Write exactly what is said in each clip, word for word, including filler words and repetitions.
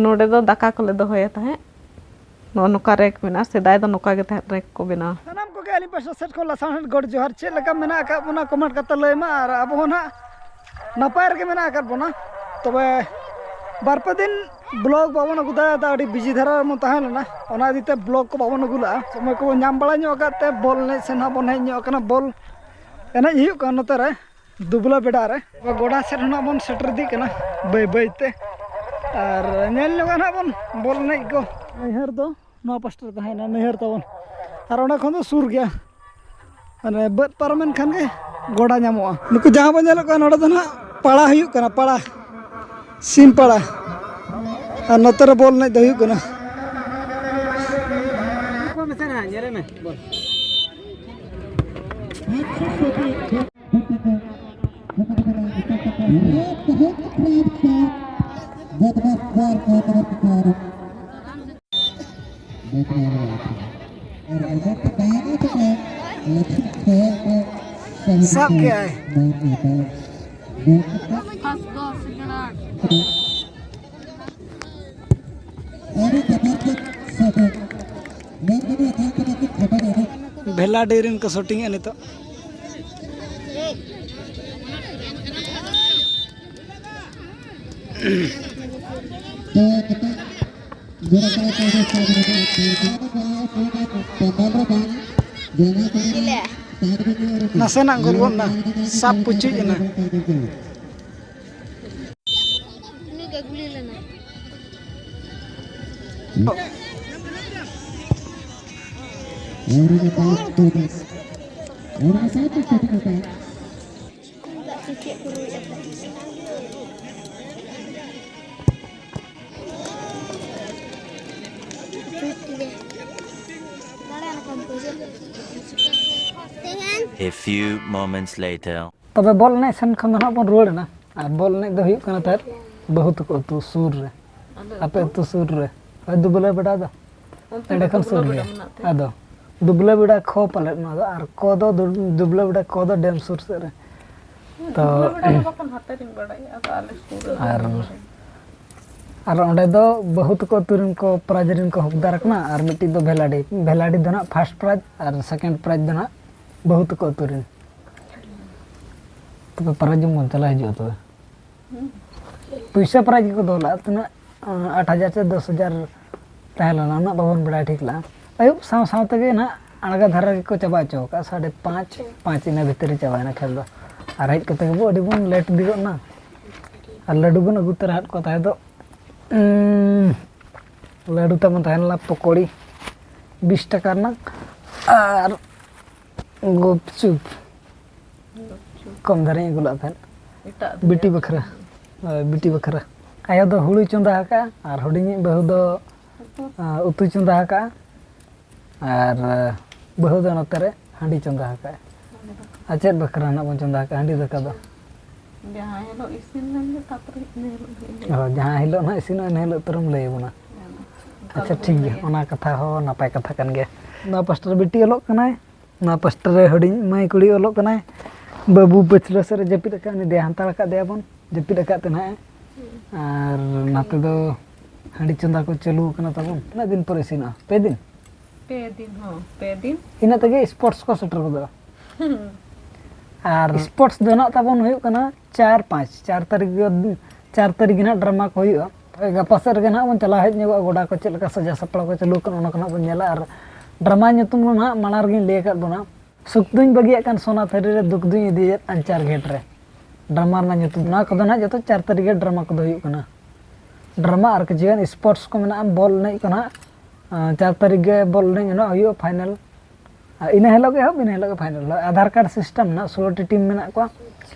ᱱᱚᱰᱮ ᱫᱚ ᱫᱟᱠᱟ ᱠᱚᱞᱮ ᱫᱚᱦᱚᱭᱟ ᱛᱟᱦᱮᱸᱫ᱾ ᱱᱚᱜᱼᱚ ᱱᱚᱝᱠᱟ ᱨᱮᱠ ᱢᱮᱱᱟᱜᱼᱟ, ᱥᱮᱫᱟᱭ ᱫᱚ ᱱᱚᱝᱠᱟ ᱜᱮ ᱛᱟᱦᱮᱸᱫ ᱨᱮᱠ ᱠᱚ ᱵᱮᱱᱟᱣᱟ᱾ ᱥᱟᱱᱟᱢ ᱠᱚᱜᱮ ᱟᱹᱞᱤᱧ ᱯᱟᱥᱴᱟ ᱥᱮᱫ ᱠᱷᱚᱱ ᱞᱟᱥᱟᱲᱦᱮᱫ ᱜᱚᱰ ᱡᱚᱦᱟᱨ᱾ ᱪᱮᱫ ᱞᱮᱠᱟ ᱢᱮᱱᱟᱜ ᱟᱠᱟᱫ ᱵᱚᱱᱟ ᱠᱚᱢᱮᱱᱴ ᱠᱟᱛᱮ ᱞᱟᱹᱭ ᱢᱟ, ᱟᱨ ᱟᱵᱚ ᱦᱚᱸ ᱱᱟᱦᱟᱜ ᱱᱟᱯᱟᱭ ᱨᱮᱜᱮ ᱢᱮᱱᱟᱜ ᱟᱠᱟᱫ ᱵᱚᱱᱟ᱾ ᱛᱚᱵᱮ ᱵᱟᱨ ᱯᱮ ᱫᱤᱱ ᱵᱞᱚᱜ ᱵᱟᱵᱚᱱ ᱟᱹᱜᱩ ᱫᱟᱲᱮᱭᱟᱫᱟ, ᱟᱹᱰᱤ ᱵᱤᱡᱤ ᱫᱷᱟᱨᱟ ᱨᱮᱵᱚᱱ ᱛᱟᱦᱮᱸ ᱞᱮᱱᱟ, ᱚᱱᱟ ᱤᱫᱤ ᱛᱮ ᱵᱞᱚᱜ ᱠᱚ ᱵᱟᱵᱚᱱ ᱟᱹᱜᱩ ᱞᱮᱜᱼᱟ᱾ ᱥᱚᱢᱚᱭ ᱠᱚᱵᱚᱱ ᱧᱟᱢ ᱵᱟᱲᱟ ᱧᱚᱜ ᱟᱠᱟᱫ ᱛᱮ ᱵᱚᱞ ᱮᱱᱮᱡ ᱥᱮᱱ ᱦᱟᱸᱜ ᱵᱚᱱ ᱦᱮᱡ ᱧᱚᱜ ᱟᱠᱟᱱᱟ᱾ ᱵᱚᱞ ᱮᱱᱮᱡ ᱦᱩᱭᱩᱜ ᱠᱟᱱᱟ ᱱᱚᱛᱮ ᱨᱮ ᱫᱩᱵᱽᱞᱟ ᱵᱮᱰᱟ ᱨᱮ᱾ ᱜᱚᱰᱟ ᱥᱮᱫ ᱦᱚᱸ ᱱᱟᱜ ᱵᱚᱱ ᱥᱮᱴᱮᱨ ᱤᱫᱤᱜ ᱠᱟᱱᱟ ᱵᱟᱹᱭ ᱵᱟᱹᱭ ᱛᱮ᱾ ᱟᱨ ᱧᱮᱞ ᱧᱚᱜᱟ ᱱᱟᱜ ᱵᱚᱱ ᱵᱚᱞ ᱮᱱᱮᱡ ᱠᱚ᱾ ᱱᱟᱹᱭᱦᱟᱹᱨ ᱫᱚ ᱱᱚᱣᱟ ᱯᱟᱥᱴᱟ ᱨᱮ ᱛᱟᱦᱮᱸᱭᱮᱱᱟ, ᱱᱟᱹᱭᱦᱟᱹᱨ ᱛᱟᱵᱚᱱ᱾ ᱟᱨ ᱚᱸᱰᱮ ᱠᱷᱚᱱ ᱫᱚ ᱥᱩᱨ ᱜᱮᱭᱟ, ᱢᱟᱱᱮ ᱵᱟᱹᱫᱽ ᱯᱟᱨᱚᱢᱮᱱ ᱠᱷᱟᱱ ᱜᱮ ᱜᱚᱰᱟ ᱧᱟᱢᱚᱜᱼᱟ᱾ ᱱᱩᱠᱩ ᱡᱟᱦᱟᱸ ᱵᱚᱱ ᱧᱮᱞᱮᱫ ᱠᱚᱣᱟ, ᱱᱚᱰᱮ ᱫᱚ ᱱᱟᱜ ᱯᱟᱲᱟ ᱦᱩᱭᱩᱜ ᱠᱟᱱᱟ, ᱯᱟᱲᱟ, ᱥᱤᱢ ᱯᱟᱲᱟ᱾ ᱟᱨ ᱱᱚᱛᱮ ᱨᱮ ᱵᱚᱞ ᱮᱱᱮᱡ ᱫᱚ ᱦᱩᱭᱩᱜ ᱠᱟᱱᱟ᱾ ᱥᱟᱵ ᱠᱮᱜᱼᱟᱭ᱾ ᱵᱷᱮᱞᱟᱰᱤ ᱨᱮᱱ ᱠᱚ ᱥᱩᱴᱤᱝ ᱮᱫᱼᱟ ᱱᱤᱛᱚᱜ᱾ ᱱᱟᱥᱮᱱᱟᱜ ᱜᱳᱞ ᱜᱚᱫ ᱮᱱᱟ, ᱥᱟᱵ ᱯᱩᱪᱩᱡ ᱮᱱᱟ᱾ ᱩᱱᱤ ᱜᱮ ᱜᱩᱞᱤ ᱞᱮᱱᱟ᱾ A few moments later. ᱛᱚᱵᱮ ᱵᱚᱞ ᱮᱱᱮᱡ ᱥᱮᱱ ᱠᱷᱚᱱ ᱫᱚ ᱱᱟᱦᱟᱜ ᱵᱚᱱ ᱨᱩᱣᱟᱹᱲ ᱮᱱᱟ᱾ ᱟᱨ ᱵᱚᱞ ᱮᱱᱮᱡ ᱫᱚ ᱦᱩᱭᱩᱜ ᱠᱟᱱᱟ ᱛᱟᱦᱮᱸᱫ ᱵᱟᱹᱦᱩ ᱛᱟᱠᱚ ᱟᱹᱛᱩ ᱥᱩᱨ ᱨᱮ, ᱟᱯᱮ ᱟᱹᱛᱩ ᱥᱩᱨ ᱨᱮ, ᱦᱳᱭ, ᱫᱩᱵᱽᱞᱟᱹ ᱵᱮᱰᱟ ᱫᱚ᱾ ᱚᱱᱛᱮ ᱮᱸᱰᱮ ᱫᱚ ᱠᱷᱚᱱ ᱫᱩᱵᱽᱞᱟᱹ ᱥᱩᱨ ᱵᱮᱰᱟ ᱜᱮᱭᱟ᱾ ᱢᱮᱱᱟᱜ ᱛᱮ? ᱟᱫᱚ ᱫᱩᱵᱽᱞᱟᱹ ᱵᱮᱰᱟ ᱠᱷᱚ ᱯᱟᱞᱮᱫ ᱱᱚᱣᱟ ᱫᱚ, ᱟᱨ ᱠᱚ ᱫᱚ ᱫᱩ-, ᱫᱩᱵᱽᱞᱟᱹ ᱵᱮᱰᱟ ᱠᱚ ᱫᱚ ᱰᱮᱢ ᱥᱩᱨ ᱥᱮᱫ ᱨᱮ᱾ ᱛᱚ ᱫᱩᱵᱽᱞᱟᱹ ᱵᱮᱰᱟ ᱫᱚ ᱵᱟᱠᱷᱟᱱ ᱦᱟᱛᱮ ᱨᱤᱧ ᱵᱟᱲᱟᱭᱟ, ᱟᱫᱚ ᱟᱞᱮ ᱥᱩᱨ ᱨᱮ ᱟᱨ ᱫᱩᱵᱽᱞᱟᱹ ᱵᱮᱰᱟ᱾ ᱟᱨ ᱚᱸᱰᱮ ᱫᱚ ᱵᱟᱹᱦᱩ ᱛᱟᱠᱚ ᱟᱹᱛᱩ ᱨᱮᱱ ᱠᱚ ᱯᱨᱟᱭᱤᱡᱽ ᱨᱮᱱ ᱠᱚ ᱦᱚᱠᱫᱟᱨ ᱠᱟᱱᱟ, ᱟᱨ ᱢᱤᱫᱴᱤᱡ ᱫᱚ ᱵᱷᱮᱞᱟᱰᱤ᱾ ᱵᱷᱮᱞᱟᱰᱤ ᱫᱚ ᱱᱟᱜ ᱯᱷᱟᱥᱴ ᱯᱨᱟᱭᱤᱡᱽ ᱟᱨ ᱥᱮᱠᱮᱱᱰ ᱯᱨᱟᱭᱤᱡᱽ ᱫᱚ ᱱᱟᱜ ᱵᱟᱹᱦᱩ ᱛᱟᱠᱚ ᱟᱹᱛᱩ ᱨᱮᱱ᱾ ᱛᱚᱵᱮ ᱯᱨᱟᱭᱤᱡᱽ ᱡᱚᱢ ᱵᱚᱱ ᱪᱟᱞᱟᱣ ᱦᱤᱡᱩᱜᱼᱟ ᱛᱚᱵᱮ᱾ ᱯᱩᱭᱥᱟᱹ ᱯᱨᱟᱭᱤᱡᱽ ᱜᱮᱠᱚ ᱫᱚᱦᱚ ᱞᱮᱫᱼᱟ, ᱛᱤᱱᱟᱹᱜ? ᱟᱴ ᱦᱟᱡᱟᱨ ᱥᱮ ᱫᱚᱥ ᱦᱟᱡᱟᱨ ᱛᱟᱦᱮᱸ ᱞᱮᱱᱟ, ᱩᱱᱟᱹᱜ ᱵᱟᱵᱚᱱ ᱵᱟᱲᱟᱭ ᱴᱷᱤᱠ ᱞᱮᱫᱼᱟ᱾ ᱟᱹᱭᱩᱵ ᱥᱟᱶ ᱥᱟᱶ ᱛᱮᱜᱮ ᱱᱟᱦᱟᱜ ᱟᱬᱜᱟ ᱫᱷᱟᱨᱟ ᱜᱮᱠᱚ ᱪᱟᱵᱟ ᱦᱚᱪᱚ ᱟᱠᱟᱫᱼᱟ, ᱥᱟᱲᱮ ᱯᱟᱸᱪ, ᱯᱟᱸᱪ ᱤᱱᱟᱹ ᱵᱷᱤᱛᱤᱨ ᱨᱮ ᱪᱟᱵᱟᱭᱮᱱᱟ ᱠᱷᱮᱞ ᱫᱚ᱾ ᱟᱨ ᱦᱮᱡ ᱠᱟᱛᱮ ᱜᱮᱵᱚ ᱟᱹᱰᱤ ᱵᱚᱱ ᱞᱮᱴ ᱤᱫᱤ ᱜᱚᱫ ᱮᱱᱟ᱾ ᱟᱨ ᱞᱟᱹᱰᱩ ᱵᱚᱱ ᱟᱹᱜᱩ ᱛᱚᱨᱟ ᱟᱫ ᱠᱚ ᱛᱟᱦᱮᱸ ᱫᱚ᱾ ᱩᱸ, ᱞᱟᱹᱰᱩ ᱛᱟᱵᱚᱱ ᱛᱟᱦᱮᱸ ᱞᱮᱱᱟ ᱯᱚᱠᱚᱲᱤ ᱵᱤᱥ ᱴᱟᱠᱟ ᱨᱮᱱᱟᱜ, ᱟᱨ ᱜᱩᱯᱪᱩᱯ ᱠᱚᱢ ᱫᱷᱟᱨᱟᱧ ᱟᱹᱜᱩ ᱞᱮᱫ ᱛᱟᱦᱮᱸᱫ᱾ ᱮᱴᱟᱜ ᱫᱚ ᱵᱤᱴᱤ ᱵᱟᱠᱷᱨᱟ᱾ ᱦᱳᱭ, ᱵᱤᱴᱤ ᱵᱟᱠᱷᱨᱟ᱾ ᱟᱭᱳ ᱫᱚ ᱦᱩᱲᱩᱭ ᱪᱚᱸᱫᱟ ᱟᱠᱟᱫᱼᱟ ᱟᱨ ᱦᱩᱰᱤᱧᱤᱡ ᱵᱟᱹᱦᱩ ᱫᱚ, ᱩᱛᱩ᱾ ᱟ, ᱩᱛᱩᱭ ᱪᱚᱸᱫᱟ ᱟᱠᱟᱫᱼᱟ᱾ ᱟᱨ, ᱟ, ᱵᱟᱹᱦᱩ ᱫᱚ ᱱᱚᱛᱮ ᱨᱮ ᱦᱟᱺᱰᱤ ᱪᱚᱸᱫᱟ ᱟᱠᱟᱫᱼᱟ᱾ ᱟᱨ ᱪᱮᱫ ᱵᱟᱠᱷᱨᱟ ᱱᱟᱜ ᱵᱚᱱ ᱪᱚᱸᱫᱟ ᱟᱠᱟᱫᱼᱟ ᱦᱟᱺᱰᱤ ᱫᱟᱠᱟ ᱫᱚ? ᱡᱟᱦᱟᱸ ᱦᱤᱞᱳᱜ ᱤᱥᱤᱱ ᱞᱮᱱ ᱜᱮ, ᱛᱟᱯᱚᱨᱮ ᱤᱱᱟᱹ ᱦᱤᱞᱳᱜ ᱜᱮ ᱤᱱᱟᱹ ᱚ, ᱡᱟᱦᱟᱸ ᱦᱤᱞᱳᱜ ᱱᱟᱜ ᱤᱥᱤᱱᱚᱜᱼᱟ, ᱤᱱᱟᱹ ᱦᱤᱞᱳᱜ ᱩᱛᱟᱹᱨᱮᱢ ᱞᱟᱹᱭ ᱟᱵᱚᱱᱟ᱾ ᱚᱱᱠᱟ ᱟᱪᱪᱷᱟ, ᱫᱚᱵᱚᱱ ᱴᱷᱤᱠ ᱜᱮᱭᱟ, ᱞᱟᱹᱭᱟ᱾ ᱚᱱᱟ ᱠᱟᱛᱷᱟ ᱦᱚᱸ ᱱᱟᱯᱟᱭ ᱠᱟᱛᱷᱟ ᱠᱟᱱ ᱜᱮᱭᱟ᱾ ᱱᱚᱣᱟ ᱯᱟᱥᱴᱟ ᱨᱮ ᱵᱤᱴᱤ ᱚᱞᱚᱜ ᱠᱟᱱᱟᱭ, ᱱᱚᱣᱟ ᱯᱟᱥᱴᱟ ᱨᱮ ᱦᱩᱰᱤᱧ ᱢᱟᱹᱭ ᱠᱩᱲᱤ ᱚᱞᱚᱜ ᱠᱟᱱᱟᱭ᱾ ᱵᱟᱹᱵᱩ ᱯᱟᱹᱪᱷᱞᱟᱹ ᱥᱮᱫ ᱨᱮ ᱡᱟᱹᱯᱤᱫ ᱟᱠᱟᱫ ᱩᱱᱤ ᱫᱮᱭᱟ ᱦᱟᱱᱛᱟᱲ ᱟᱠᱟᱫ ᱫᱮᱭᱟ ᱵᱚᱱ, ᱡᱟᱹᱯᱤᱫ ᱟᱠᱟᱫ ᱛᱮ ᱱᱟᱦᱟᱜ ᱮ᱾ ᱟᱨ ᱱᱟᱛᱮ ᱫᱚ ᱦᱟᱺᱰᱤ ᱪᱚᱸᱫᱟ ᱠᱚ ᱪᱟᱹᱞᱩ ᱟᱠᱟᱱᱟ ᱛᱟᱵᱚᱱ᱾ ᱛᱤᱱᱟᱹᱜ ᱫᱤᱱ ᱯᱚᱨᱮ ᱤᱥᱤᱱᱚᱜᱼᱟ? ᱯᱮ ᱫᱤᱱ? ᱯᱮ ᱫᱤᱱ, ᱦᱚᱸ, ᱯᱮ ᱫᱤᱱ᱾ ᱤᱱᱟᱹ ᱛᱮᱜᱮ ᱥᱯᱳᱨᱴᱥ ᱠᱚ ᱥᱮᱴᱮᱨ ᱜᱚᱫᱚᱜᱼᱟ᱾ ᱦᱩᱸ᱾ ᱟᱨ ᱥᱯᱳᱨᱴᱥ ᱫᱚ ᱱᱟᱜ ᱛᱟᱵᱚᱱ ᱦᱩᱭᱩᱜ ᱠᱟᱱᱟ ᱪᱟᱨ ᱯᱟᱸᱪ, ᱪᱟᱨ ᱛᱟᱹᱨᱤᱠᱷ ᱜᱮ, ᱪᱟᱨ ᱛᱟᱹᱨᱤᱠᱷ ᱜᱮ ᱱᱟᱜ ᱰᱨᱟᱢᱟ ᱠᱚ ᱦᱩᱭᱩᱜᱼᱟ᱾ ᱦᱳᱭ, ᱜᱟᱯᱟ ᱥᱮᱫ ᱨᱮᱜᱮ ᱱᱟᱜ ᱵᱚᱱ ᱪᱟᱞᱟᱣ ᱦᱮᱡ ᱧᱚᱜᱚᱜᱼᱟ, ᱜᱚᱰᱟ ᱠᱚ ᱪᱮᱫ ᱞᱮᱠᱟ ᱥᱟᱡᱟᱣ ᱥᱟᱯᱲᱟᱣ ᱠᱚ ᱪᱟᱹᱞᱩ ᱟᱠᱟᱱᱟ, ᱚᱱᱟ ᱠᱚ ᱱᱟᱜ ᱵᱚᱱ ᱧᱮᱞᱟ᱾ ᱟᱨ ᱰᱨᱟᱢᱟ ᱧᱩᱛᱩᱢ ᱫᱚ ᱱᱟᱜ ᱢᱟᱲᱟᱝ ᱨᱮᱜᱮᱧ ᱞᱟᱹᱭ ᱟᱠᱟᱫ ᱵᱚᱱᱟ, ᱥᱩᱠ ᱫᱩᱧ ᱵᱟᱹᱜᱤᱭᱟᱜ ᱠᱟᱱ ᱥᱚᱱᱟ ᱛᱷᱟᱹᱨᱤ ᱨᱮ, ᱫᱩᱠ ᱫᱩᱧ ᱤᱫᱤᱭᱮᱫ ᱟᱧᱪᱟᱨ ᱜᱷᱮᱴ ᱨᱮ᱾ ᱰᱨᱟᱢᱟ ᱨᱮᱱᱟᱜ ᱧᱩᱛᱩᱢ, ᱱᱚᱣᱟ ᱠᱚᱫᱚ ᱱᱟᱜ ᱡᱚᱛᱚ ᱪᱟᱨ ᱛᱟᱹᱨᱤᱠᱷ ᱨᱮ ᱰᱨᱟᱢᱟ ᱠᱚᱫᱚ ᱦᱩᱭᱩᱜ ᱠᱟᱱᱟ᱾ ᱰᱨᱟᱢᱟ ᱟᱨ ᱠᱤᱪᱷᱩ ᱜᱟᱱ ᱥᱯᱳᱨᱴᱥ ᱠᱚ ᱢᱮᱱᱟᱜᱼᱟ, ᱵᱚᱞ ᱮᱱᱮᱡ ᱠᱚ ᱱᱟᱜ, ᱟᱸ, ᱪᱟᱨ ᱛᱟᱹᱨᱤᱠᱷ ᱜᱮ ᱵᱚᱞ ᱮᱱᱮᱡ ᱱᱟᱜ ᱦᱩᱭᱩᱜᱼᱟ, ᱯᱷᱟᱭᱱᱮᱞ᱾ ᱟᱨ ᱤᱱᱟᱹ ᱦᱤᱞᱳᱜ ᱜᱮ ᱮᱦᱚᱵ, ᱤᱱᱟᱹ ᱦᱤᱞᱳᱜ ᱜᱮ ᱯᱷᱟᱭᱱᱮᱞ᱾ ᱟᱫᱷᱟᱨ ᱠᱟᱨᱰ ᱥᱤᱥᱴᱮᱢ ᱢᱮᱱᱟᱜᱼᱟ, ᱥᱳᱞᱳ ᱴᱤ ᱴᱤᱢ ᱢᱮᱱᱟᱜ ᱠᱚᱣᱟ,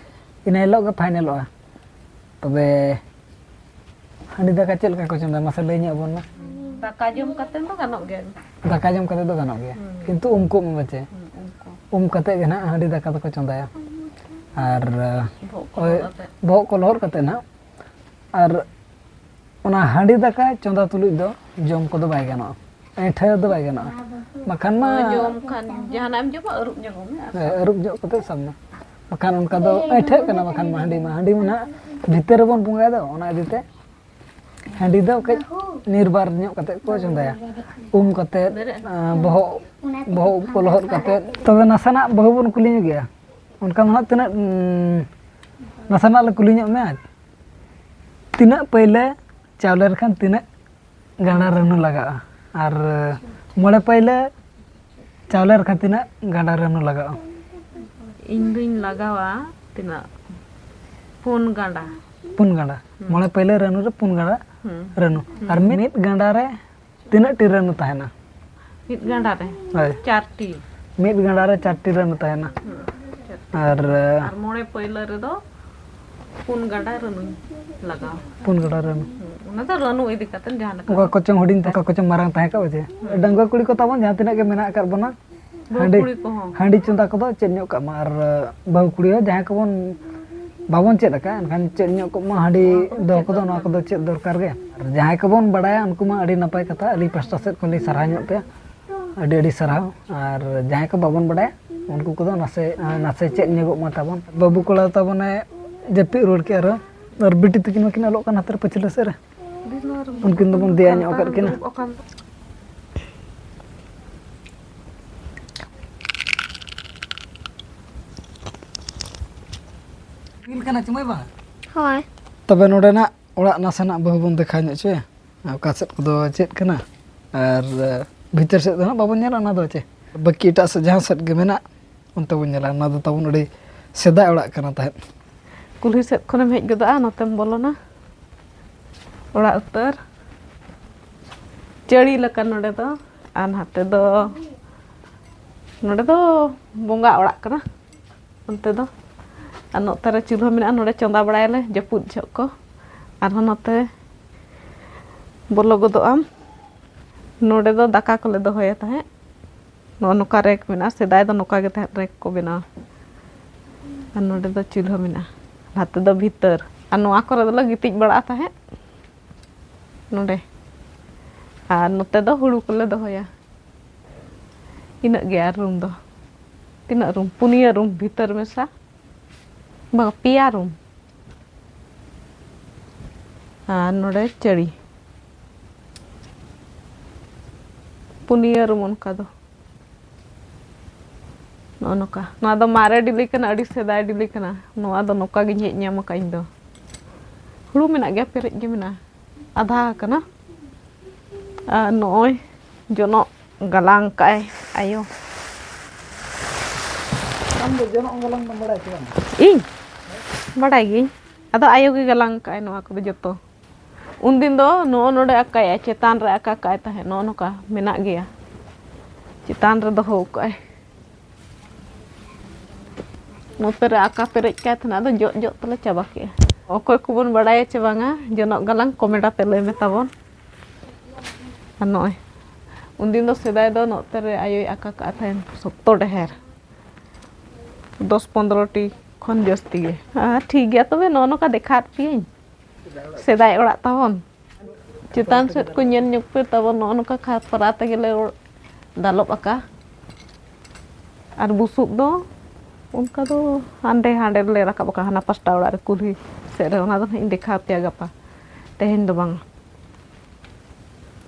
ᱤᱱᱟᱹ ᱦᱤᱞᱳᱜ ᱜᱮ ᱯᱷᱟᱭᱱᱮᱞᱚᱜᱼᱟ᱾ ᱛᱚᱵᱮ ᱦᱟᱺᱰᱤ ᱫᱟᱠᱟ ᱪᱮᱫ ᱞᱮᱠᱟ ᱠᱚ ᱪᱚᱸᱫᱟᱭᱟ, ᱢᱟᱥᱮ ᱞᱟᱹᱭ ᱧᱚᱜ ᱟᱵᱚᱱ ᱢᱮ᱾ ᱫᱟᱠᱟ ᱡᱚᱢ ᱠᱟᱛᱮ ᱫᱚ ᱜᱟᱱᱚᱜ ᱜᱮᱭᱟ᱾ ᱫᱟᱠᱟ ᱡᱚᱢ ᱠᱟᱛᱮ ᱫᱚ ᱜᱟᱱᱚᱜ ᱜᱮᱭᱟ, ᱦᱩᱸ᱾ ᱠᱤᱱᱛᱩ ᱩᱢ ᱠᱚᱜ ᱢᱮ ᱯᱟᱪᱮ᱾ ᱦᱩᱸ, ᱩᱢ ᱠᱚ᱾ ᱩᱢ ᱠᱟᱛᱮ ᱜᱮ ᱱᱟᱦᱟᱜ ᱦᱟᱺᱰᱤ ᱫᱟᱠᱟ ᱫᱚᱠᱚ ᱪᱚᱸᱫᱟᱭᱟ᱾ ᱟᱨ, ᱵᱚᱦᱚᱜ ᱠᱚ ᱳᱭ, ᱞᱚᱦᱚᱫ ᱟᱛᱮ᱾ ᱵᱚᱦᱚᱜ ᱠᱚ ᱞᱚᱦᱚᱫ ᱠᱟᱛᱮ ᱱᱟᱦᱟᱜ᱾ ᱟᱨ ᱚᱱᱟ ᱦᱟᱺᱰᱤ ᱫᱟᱠᱟ ᱪᱚᱸᱫᱟ ᱛᱩᱞᱩᱡ ᱫᱚ ᱡᱚᱢ ᱠᱚᱫᱚ ᱵᱟᱭ ᱜᱟᱱᱚᱜᱼᱟ, ᱟᱹᱭᱴᱷᱟᱹ ᱫᱚ ᱵᱟᱭ ᱜᱟᱱᱚᱜᱼᱟ᱾ ᱵᱟᱠᱷᱟᱱ ᱢᱟ ᱡᱚᱢ ᱠᱷᱟᱱ ᱡᱟᱦᱟᱱᱟᱜ ᱮᱢ ᱡᱚᱢᱟ, ᱟᱹᱨᱩᱵ ᱧᱚᱜᱚᱜ ᱢᱮ᱾ ᱦᱮᱸ, ᱟᱹᱨᱩᱵ ᱧᱚᱜ ᱠᱟᱛᱮ ᱥᱟᱵ ᱢᱮ, ᱵᱟᱠᱷᱟᱱ ᱚᱱᱠᱟ ᱫᱚ ᱟᱹᱭᱴᱷᱟᱹᱜ ᱠᱟᱱᱟ᱾ ᱵᱟᱠᱷᱟᱱ ᱢᱟ ᱦᱟᱺᱰᱤ ᱢᱟ, ᱦᱟᱺᱰᱤ ᱢᱟ ᱱᱟᱦᱟᱜ ᱵᱷᱤᱛᱟᱹᱨ ᱨᱮᱵᱚᱱ ᱵᱚᱸᱜᱟᱭ ᱫᱚ, ᱚᱱᱟ ᱤᱫᱤ ᱛᱮ᱾ ᱦᱟᱺᱰᱤ ᱫᱚ ᱠᱟᱹᱡ ᱱᱤᱨᱵᱟᱨ ᱧᱚᱜ ᱠᱟᱛᱮ ᱠᱚ ᱪᱚᱸᱫᱟᱭᱟ, ᱩᱢ ᱠᱟᱛᱮ, ᱵᱮᱨᱮᱫ᱾ ᱟᱸ, ᱵᱚᱦᱚᱜ, ᱵᱚᱦᱚᱜ ᱩᱵ ᱠᱚ ᱞᱚᱦᱚᱫ ᱠᱟᱛᱮ᱾ ᱛᱚᱵᱮ ᱱᱟᱥᱮᱱᱟᱜ ᱵᱟᱹᱦᱩ ᱵᱚᱱ ᱠᱩᱞᱤ ᱧᱚᱜᱮᱭᱟ, ᱚᱱᱠᱟ ᱢᱟ ᱦᱟᱸᱜ ᱛᱤᱱᱟᱹᱜ, ᱩᱸ, ᱱᱟᱥᱮᱱᱟᱜ ᱞᱮ ᱠᱩᱞᱤ ᱧᱚᱜ ᱢᱮᱭᱟ, ᱛᱤᱱᱟᱹᱜ ᱯᱟᱹᱭᱞᱟᱹ ᱪᱟᱣᱞᱮ ᱞᱮᱠᱷᱟᱱ ᱛᱤᱱᱟᱹᱜ ᱜᱟᱸᱰᱟ ᱨᱟᱹᱱᱩ ᱞᱟᱜᱟᱜᱼᱟ? ᱟᱨ ᱢᱚᱬᱮ ᱯᱟᱹᱭᱞᱟᱹ ᱪᱟᱣᱞᱮ ᱞᱮᱠᱷᱟᱱ ᱛᱤᱱᱟᱹᱜ ᱜᱟᱸᱰᱟ ᱨᱟᱹᱱᱩ ᱞᱟᱜᱟᱜᱼᱟ? ᱤᱧ ᱫᱩᱧ ᱞᱟᱜᱟᱣᱟ ᱛᱤᱱᱟᱹᱜ? ᱯᱩᱱ ᱜᱟᱸᱰᱟ᱾ ᱯᱩᱱ ᱜᱟᱸᱰᱟ᱾ ᱦᱩᱸ᱾ ᱢᱚᱬᱮ ᱯᱟᱹᱭᱞᱟᱹ ᱨᱟᱹᱱᱩ ᱨᱮ ᱯᱩᱱ ᱜᱟᱸᱰᱟ ᱦᱩᱸ᱾ ᱨᱟᱹᱱᱩ᱾ ᱦᱩᱸ᱾ ᱟᱨ ᱢᱤᱫ ᱜᱟᱸᱰᱟ ᱨᱮ ᱛᱤᱱᱟᱹᱜ ᱴᱤ ᱨᱟᱹᱱᱩ ᱛᱟᱦᱮᱱᱟ? ᱢᱤᱫ ᱜᱟᱸᱰᱟ ᱨᱮ? ᱦᱳᱭ᱾ ᱪᱟᱨ ᱴᱤ᱾ ᱢᱤᱫ ᱜᱟᱸᱰᱟ ᱨᱮ ᱪᱟᱨ ᱴᱤ ᱨᱟᱹᱱᱩ ᱛᱟᱦᱮᱱᱟ᱾ ᱦᱩᱸ᱾ ᱟᱨ, ᱟᱨ ᱢᱚᱬᱮ ᱯᱟᱹᱭᱞᱟᱹ ᱨᱮᱫᱚ ᱯᱩᱱ ᱜᱟᱸᱰᱟ ᱨᱟᱹᱱᱩᱧ ᱞᱟᱜᱟᱣᱟ᱾ ᱯᱩᱱ ᱜᱟᱸᱰᱟ ᱨᱟᱹᱱᱩ᱾ ᱦᱩᱸ, ᱚᱱᱟ ᱫᱚ ᱨᱟᱹᱱᱩ ᱤᱫᱤ ᱠᱟᱛᱮ ᱡᱟᱦᱟᱸ ᱞᱮᱠᱟ᱾ ᱚᱠᱟ ᱠᱚᱪᱚᱝ ᱦᱩᱰᱤᱧ ᱛᱟᱦᱮᱸ, ᱚᱠᱟ ᱠᱚᱪᱚᱝ ᱢᱟᱨᱟᱝ ᱛᱟᱦᱮᱸ ᱠᱚᱜ ᱯᱟᱪᱮ᱾ ᱦᱩᱸ᱾ ᱰᱟᱺᱜᱩᱣᱟᱹ ᱠᱩᱲᱤ ᱠᱚ ᱛᱟᱵᱚᱱ ᱡᱟᱦᱟᱸ ᱛᱤᱱᱟᱹᱜ ᱜᱮ ᱢᱮᱱᱟᱜ ᱟᱠᱟᱫ ᱵᱚᱱᱟ, ᱵᱟᱹᱦᱩ ᱦᱟᱺᱰᱤ, ᱠᱩᱲᱤ ᱠᱚᱦᱚᱸ᱾ ᱦᱟᱺᱰᱤ ᱪᱚᱸᱫᱟ ᱠᱚᱫᱚ ᱪᱮᱫ ᱧᱚᱜ ᱠᱟᱜ ᱢᱟ᱾ ᱟᱨ ᱵᱟᱹᱦᱩ ᱠᱩᱲᱤ ᱦᱚᱸ ᱡᱟᱦᱟᱸᱭ ᱠᱚᱵᱚᱱ ᱵᱟᱵᱚᱱ ᱪᱮᱫ ᱟᱠᱟᱫ, ᱮᱱᱠᱷᱟᱱ ᱪᱮᱫ ᱧᱚᱜ ᱠᱚᱜ ᱢᱟ, ᱦᱟᱺᱰᱤ ᱱᱚᱣᱟ ᱠᱚᱫᱚ ᱫᱚᱦᱚ ᱪᱮᱫ ᱠᱚᱫᱚ, ᱱᱚᱣᱟ ᱫᱚᱨᱠᱟᱨ᱾ ᱠᱚᱫᱚ ᱪᱮᱫ ᱫᱚᱨᱠᱟᱨ ᱜᱮ᱾ ᱟᱨ ᱡᱟᱦᱟᱸᱭ ᱠᱚᱵᱚᱱ ᱵᱟᱲᱟᱭᱟ, ᱩᱱᱠᱩ ᱢᱟ ᱟᱹᱰᱤ ᱱᱟᱯᱟᱭ ᱠᱟᱛᱷᱟ, ᱟᱹᱞᱤᱧ ᱯᱟᱥᱴᱟ ᱥᱮᱫ ᱠᱷᱚᱱ ᱞᱤᱧ ᱥᱟᱨᱦᱟᱣ ᱧᱚᱜ ᱯᱮᱭᱟ᱾ ᱟᱹᱰᱤ ᱟᱹᱰᱤ ᱥᱟᱨᱦᱟᱣ᱾ ᱟᱨ ᱡᱟᱦᱟᱸᱭ ᱠᱚ ᱵᱟᱵᱚᱱ ᱵᱟᱰᱟᱭᱟ, ᱩᱱᱠᱩ ᱠᱚᱫᱚ ᱱᱟᱥᱮ, ᱱᱟᱥᱮ ᱪᱮᱫ ᱧᱚᱜᱚᱜ ᱢᱟ ᱛᱟᱵᱚᱱ᱾ ᱵᱟᱹᱵᱩ ᱠᱚᱲᱟ ᱛᱟᱵᱚᱱᱮ ᱡᱟᱹᱯᱤᱫ ᱨᱩᱣᱟᱹᱲ ᱠᱮᱜᱼᱟ ᱟᱨᱚ᱾ ᱟᱨ ᱵᱤᱴᱤ ᱛᱟᱹᱠᱤᱱ ᱢᱟᱹᱠᱤᱱ ᱚᱞᱚᱜ ᱠᱟᱱ ᱦᱟᱛᱮᱨ ᱯᱟᱹᱪᱷᱞᱟᱹ ᱥᱮᱫ ᱨᱮ᱾ ᱩᱱᱠᱤᱱ ᱫᱚᱵᱚᱱ ᱫᱮᱭᱟ ᱧᱚᱜ ᱟᱠᱟᱫ ᱠᱤᱱᱟ᱾ ᱨᱤᱞ ᱠᱟᱱᱟ ᱪᱩᱢᱟᱹᱭ ᱵᱟᱝ? ᱦᱳᱭ᱾ ᱛᱚᱵᱮ ᱱᱚᱰᱮᱱᱟᱜ ᱚᱲᱟᱜ ᱱᱟᱥᱮᱱᱟᱜ ᱵᱟᱹᱦᱩ ᱵᱚᱱ ᱫᱮᱠᱷᱟᱣ ᱧᱚᱜ ᱦᱚᱪᱚᱭᱟ᱾ ᱚᱠᱟ ᱥᱮᱫ ᱠᱚᱫᱚ ᱪᱮᱫ ᱠᱟᱱᱟ, ᱟᱨ, ᱮ, ᱵᱷᱤᱛᱟᱹᱨ ᱥᱮᱫ ᱫᱚ ᱦᱟᱸᱜ ᱵᱟᱵᱚᱱ ᱧᱮᱞᱟ, ᱚᱱᱟ ᱫᱚ ᱪᱮ ᱵᱟᱹᱠᱤ ᱮᱴᱟᱜ ᱥᱮᱫ ᱡᱟᱦᱟᱸ ᱥᱮᱫ ᱜᱮ ᱢᱮᱱᱟᱜ, ᱚᱱᱛᱮ ᱵᱚᱱ ᱧᱮᱞᱟ᱾ ᱚᱱᱟ ᱫᱚ ᱛᱟᱵᱚᱱ ᱟᱹᱰᱤ ᱥᱮᱫᱟᱭ ᱚᱲᱟᱜ ᱠᱟᱱᱟ ᱛᱟᱦᱮᱸᱫ᱾ ᱠᱩᱞᱦᱤ ᱥᱮᱫ ᱠᱷᱚᱱᱮᱢ ᱦᱮᱡ ᱜᱚᱫᱚᱜᱼᱟ, ᱱᱚᱛᱮᱢ ᱵᱚᱞᱚᱱᱟ ᱚᱲᱟᱜ ᱩᱛᱟᱹᱨ᱾ ᱪᱟᱹᱲᱤ ᱞᱮᱠᱟ ᱱᱚᱰᱮ ᱫᱚ, ᱟᱨ ᱱᱟᱛᱮ ᱫᱚ, ᱱᱚᱰᱮ ᱫᱚ ᱵᱚᱸᱜᱟ ᱚᱲᱟᱜ ᱠᱟᱱᱟ᱾ ᱚᱱᱛᱮ ᱫᱚ᱾ ᱟᱨ ᱱᱚᱛᱮ ᱨᱮ ᱪᱩᱞᱦᱟᱹ ᱢᱮᱱᱟᱜᱼᱟ, ᱱᱚᱰᱮ ᱪᱚᱸᱫᱟ ᱵᱟᱲᱟᱭᱟᱞᱮ ᱡᱟᱹᱯᱩᱫ ᱡᱚᱦᱚᱜ ᱠᱚ᱾ ᱟᱨᱦᱚᱸ ᱱᱚᱛᱮ ᱵᱚᱞᱚ ᱜᱚᱫᱚᱜ ᱟᱢ᱾ ᱱᱚᱰᱮ ᱫᱚ ᱫᱟᱠᱟ ᱠᱚᱞᱮ ᱫᱚᱦᱚᱭᱟ ᱛᱟᱦᱮᱸᱫ᱾ ᱱᱚᱜᱼᱚ ᱱᱚᱝᱠᱟ ᱨᱮᱠ ᱢᱮᱱᱟᱜᱼᱟ, ᱥᱮᱫᱟᱭ ᱫᱚ ᱱᱚᱝᱠᱟ ᱜᱮ ᱛᱟᱦᱮᱸᱫ ᱨᱮᱠ ᱠᱚ ᱵᱮᱱᱟᱣᱟ᱾ ᱟᱨ ᱱᱚᱰᱮ ᱫᱚ ᱪᱩᱞᱦᱟᱹ ᱢᱮᱱᱟᱜᱼᱟ, ᱱᱟᱛᱮ ᱫᱚ ᱵᱷᱤᱛᱟᱹᱨ᱾ ᱟᱨ ᱱᱚᱣᱟ ᱠᱚᱨᱮ ᱫᱚᱞᱮ ᱜᱤᱛᱤᱡ ᱵᱟᱲᱟᱜᱼᱟ ᱛᱟᱦᱮᱸᱫ ᱱᱚᱰᱮ᱾ ᱟᱨ ᱱᱚᱛᱮ ᱫᱚ ᱦᱩᱲᱩ ᱠᱚᱞᱮ ᱫᱚᱦᱚᱭᱟ᱾ ᱤᱱᱟᱹᱜ ᱜᱮ ᱟᱨ ᱨᱩᱢ ᱫᱚ᱾ ᱛᱤᱱᱟᱹᱜ ᱨᱩᱢ? ᱯᱩᱱᱭᱟᱹ ᱨᱩᱢ ᱵᱷᱤᱛᱟᱹᱨ ᱢᱮᱥᱟ᱾ ᱵᱟᱝ, ᱯᱮᱭᱟ ᱨᱩᱢ᱾ ᱟᱨ ᱱᱚᱰᱮ ᱪᱟᱹᱲᱤ᱾ ᱯᱩᱱᱭᱟᱹ ᱨᱩᱢ ᱚᱱᱠᱟ ᱫᱚ᱾ ᱱᱚᱜᱼᱚ ᱱᱚᱝᱠᱟ᱾ ᱱᱚᱣᱟ ᱫᱚ ᱢᱟᱨᱮ ᱰᱤᱞᱤ ᱠᱟᱱᱟ, ᱟᱹᱰᱤ ᱥᱮᱫᱟᱭ ᱰᱤᱞᱤ ᱠᱟᱱᱟ᱾ ᱱᱚᱣᱟ ᱫᱚ ᱱᱚᱝᱠᱟ ᱜᱤᱧ ᱦᱮᱡ ᱧᱟᱢ ᱟᱠᱟᱫ ᱤᱧ ᱫᱚ᱾ ᱦᱩᱲᱩ ᱢᱮᱱᱟᱜ ᱜᱮᱭᱟ, ᱯᱮᱨᱮᱡ ᱜᱮ ᱢᱮᱱᱟᱜᱼᱟ, ᱟᱫᱷᱟ ᱟᱠᱟᱱᱟ᱾ ᱟᱨ ᱱᱚᱜᱼᱚᱭ ᱡᱚᱱᱚᱜ ᱜᱟᱞᱟᱝ ᱠᱟᱜᱼᱟᱭ ᱟᱭᱳ᱾ ᱟᱢ ᱫᱚ ᱡᱚᱱᱚᱜ ᱜᱟᱞᱟᱝ ᱫᱚᱢ ᱵᱟᱲᱟᱭᱟ ᱥᱮ ᱵᱟᱝ? ᱤᱧ? ᱵᱟᱰᱟᱭ ᱜᱤᱭᱟᱹᱧ᱾ ᱟᱫᱚ ᱟᱭᱳ ᱜᱮ ᱜᱟᱞᱟᱝ ᱠᱟᱜᱼᱟᱭ ᱱᱚᱣᱟ ᱠᱚᱫᱚ ᱡᱚᱛᱚ᱾ ᱩᱱᱫᱤᱱ ᱫᱚ ᱱᱚᱜᱼᱚ ᱱᱚᱰᱮ ᱟᱠᱟᱭᱟᱭ, ᱪᱮᱛᱟᱱ ᱨᱮ ᱟᱠᱟ ᱠᱟᱜᱼᱟᱭ ᱛᱟᱦᱮᱸᱫ, ᱱᱚᱜᱼᱚ ᱱᱚᱝᱠᱟ ᱢᱮᱱᱟᱜ ᱜᱮᱭᱟ, ᱪᱮᱛᱟᱱ ᱨᱮ ᱫᱚᱦᱚ ᱠᱟᱜᱼᱟᱭ᱾ ᱱᱚᱛᱮ ᱨᱮ ᱟᱠᱟ ᱯᱮᱨᱮᱡ ᱠᱟᱭ ᱛᱟᱦᱮᱱᱟ, ᱟᱫᱚ ᱡᱚᱜ ᱡᱚᱜ ᱛᱮᱞᱮ ᱪᱟᱵᱟ ᱠᱮᱜᱼᱟ᱾ ᱚᱠᱚᱭ ᱠᱚᱵᱚᱱ ᱵᱟᱲᱟᱭᱟ ᱪᱮ ᱵᱟᱝᱟ ᱡᱚᱱᱚᱜ ᱜᱟᱞᱟᱝ, ᱠᱚᱢᱮᱱᱴ ᱟᱛᱮ ᱞᱟᱹᱭ ᱢᱮ ᱛᱟᱵᱚᱱ᱾ ᱟᱨ ᱱᱚᱜᱼᱚᱭ ᱩᱱᱫᱤᱱ ᱫᱚ ᱥᱮᱫᱟᱭ ᱫᱚ ᱱᱚᱛᱮ ᱨᱮ ᱟᱭᱳᱭ ᱟᱠᱟ ᱠᱟᱜᱼᱟ ᱛᱟᱦᱮᱱ ᱥᱚᱠᱛᱚ ᱰᱷᱮᱨ, ᱫᱚᱥ ᱯᱚᱱᱫᱽᱨᱚ ᱴᱤ ᱠᱷᱚᱱ ᱡᱟᱹᱥᱛᱤ ᱜᱮ᱾ ᱟᱨ ᱴᱷᱤᱠ ᱜᱮᱭᱟ, ᱛᱚᱵᱮ ᱱᱚᱜᱼᱚ ᱱᱚᱝᱠᱟ ᱫᱮᱠᱷᱟᱣᱟᱫ ᱯᱮᱭᱟᱹᱧ ᱥᱮᱫᱟᱭ ᱚᱲᱟᱜ ᱛᱟᱵᱚᱱ᱾ ᱪᱮᱛᱟᱱ ᱥᱮᱫ ᱠᱚ ᱧᱮᱞ ᱧᱚᱜ ᱯᱮ ᱛᱟᱵᱚᱱ, ᱱᱚᱜᱼᱚ ᱱᱚᱝᱠᱟ ᱠᱷᱟᱯᱨᱟ ᱛᱮᱜᱮ ᱞᱮ ᱚᱲ-, ᱫᱟᱞᱚᱵ ᱟᱠᱟ᱾ ᱟᱨ ᱵᱩᱥᱩᱵ ᱫᱚ ᱚᱱᱠᱟ ᱫᱚ ᱦᱟᱸᱰᱮ ᱦᱟᱸᱰᱮ ᱞᱮ ᱨᱟᱠᱟᱵ ᱟᱠᱟ, ᱦᱟᱱᱟ ᱯᱟᱥᱴᱟ ᱚᱲᱟᱜ ᱨᱮ ᱠᱩᱞᱦᱤ ᱥᱮᱫ ᱨᱮ᱾ ᱚᱱᱟ ᱫᱚ ᱱᱟᱦᱟᱜ ᱤᱧ ᱫᱮᱠᱷᱟᱣ ᱯᱮᱭᱟ ᱜᱟᱯᱟ, ᱛᱮᱦᱮᱧ ᱫᱚ ᱵᱟᱝ᱾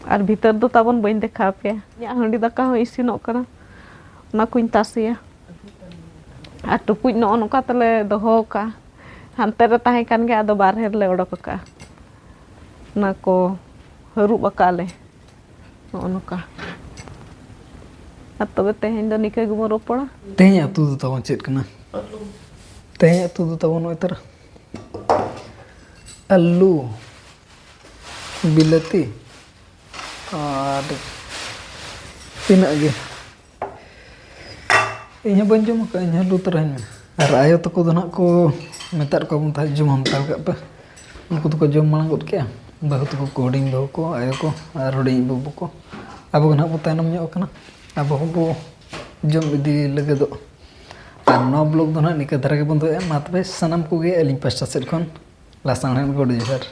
ᱟᱨ ᱵᱷᱤᱛᱟᱹᱨ ᱫᱚ ᱛᱟᱵᱚᱱ ᱵᱟᱹᱧ ᱫᱮᱠᱷᱟᱣ ᱯᱮᱭᱟ᱾ ᱤᱧᱟᱹᱜ ᱦᱟᱺᱰᱤ ᱫᱟᱠᱟ ᱦᱚᱸ ᱤᱥᱤᱱᱚᱜ ᱠᱟᱱᱟ, ᱚᱱᱟ ᱠᱚᱧ ᱛᱟᱥᱮᱭᱟ᱾ ᱟᱨ ᱴᱩᱠᱩᱡ ᱱᱚᱜᱼᱚ ᱱᱚᱝᱠᱟ ᱛᱮᱞᱮ ᱫᱚᱦᱚ ᱠᱟᱜᱼᱟ, ᱦᱟᱱᱛᱮ ᱨᱮ ᱛᱟᱦᱮᱸ ᱠᱟᱱ ᱜᱮ, ᱟᱫᱚ ᱵᱟᱨᱦᱮ ᱨᱮᱞᱮ ᱚᱰᱚᱠ ᱟᱠᱟᱜᱼᱟ᱾ ᱚᱱᱟ ᱠᱚ ᱦᱟᱹᱨᱩᱵ ᱟᱠᱟᱜ ᱞᱮ ᱱᱚᱜᱼᱚ ᱱᱚᱝᱠᱟ᱾ ᱟᱨ ᱛᱚᱵᱮ ᱛᱮᱦᱮᱧ ᱫᱚ ᱱᱤᱠᱟᱹ ᱜᱮᱵᱚᱱ ᱨᱚᱯᱚᱲᱟ᱾ ᱛᱮᱦᱮᱧᱟᱜ ᱩᱛᱩ ᱫᱚ ᱛᱟᱵᱚᱱ ᱪᱮᱫ ᱠᱟᱱᱟ? ᱛᱮᱦᱮᱧᱟᱜ ᱩᱛᱩ ᱫᱚ ᱛᱟᱵᱚᱱ ᱱᱚᱜᱼᱚᱭ ᱛᱟᱨᱟ ᱟᱹᱞᱩ, ᱵᱤᱞᱟᱹᱛᱤ ᱟᱨ ᱤᱱᱟᱹᱜ ᱜᱮ᱾ ᱤᱧ ᱦᱚᱸ ᱵᱟᱹᱧ ᱡᱚᱢ ᱟᱠᱟᱫᱼᱟ, ᱤᱧ ᱦᱚᱸ ᱞᱩ ᱛᱚᱨᱟᱧ ᱢᱮ᱾ ᱟᱨ ᱟᱭᱳ ᱛᱟᱠᱚ ᱫᱚ ᱱᱟᱦᱟᱜ ᱠᱚ ᱢᱮᱛᱟᱫ ᱠᱚᱣᱟ ᱵᱚᱱ ᱛᱟᱦᱮᱸᱫ, "ᱡᱚᱢ ᱦᱟᱱᱛᱟᱲ ᱠᱟᱜ ᱯᱮ", ᱩᱱᱠᱩ ᱫᱚᱠᱚ ᱡᱚᱢ ᱢᱟᱲᱟᱝ ᱜᱚᱫ ᱠᱮᱜᱼᱟ᱾ ᱵᱟᱹᱦᱩ ᱛᱟᱠᱚ ᱠᱚ, ᱦᱩᱰᱤᱧ ᱵᱟᱹᱦᱩ ᱠᱚ, ᱟᱭᱳ ᱠᱚ ᱟᱨ ᱦᱩᱰᱤᱧ ᱵᱟᱹᱵᱩ ᱠᱚ, ᱟᱵᱚ ᱜᱮ ᱱᱟᱦᱟᱜ ᱵᱚ ᱛᱟᱭᱱᱚᱢ ᱧᱚᱜ ᱟᱠᱟᱱᱟ᱾ ᱟᱵᱚ ᱦᱚᱸᱵᱚ ᱡᱚᱢ ᱤᱫᱤ ᱞᱟᱹᱜᱤᱫᱚᱜ᱾ ᱟᱨ ᱱᱚᱣᱟ ᱵᱞᱚᱜ ᱫᱚ ᱱᱟᱦᱟᱜ ᱱᱤᱝᱠᱟᱹ ᱫᱷᱟᱨᱟ ᱜᱮᱵᱚᱱ ᱫᱚᱦᱚᱭᱟ᱾ ᱢᱟ ᱛᱚᱵᱮ ᱥᱟᱱᱟᱢ ᱠᱚᱜᱮ ᱟᱹᱞᱤᱧ ᱯᱟᱥᱴᱟ ᱥᱮᱫ ᱠᱷᱚᱱ ᱞᱟᱥᱟᱬᱦᱮᱫ ᱜᱚᱰ ᱡᱚᱦᱟᱨ᱾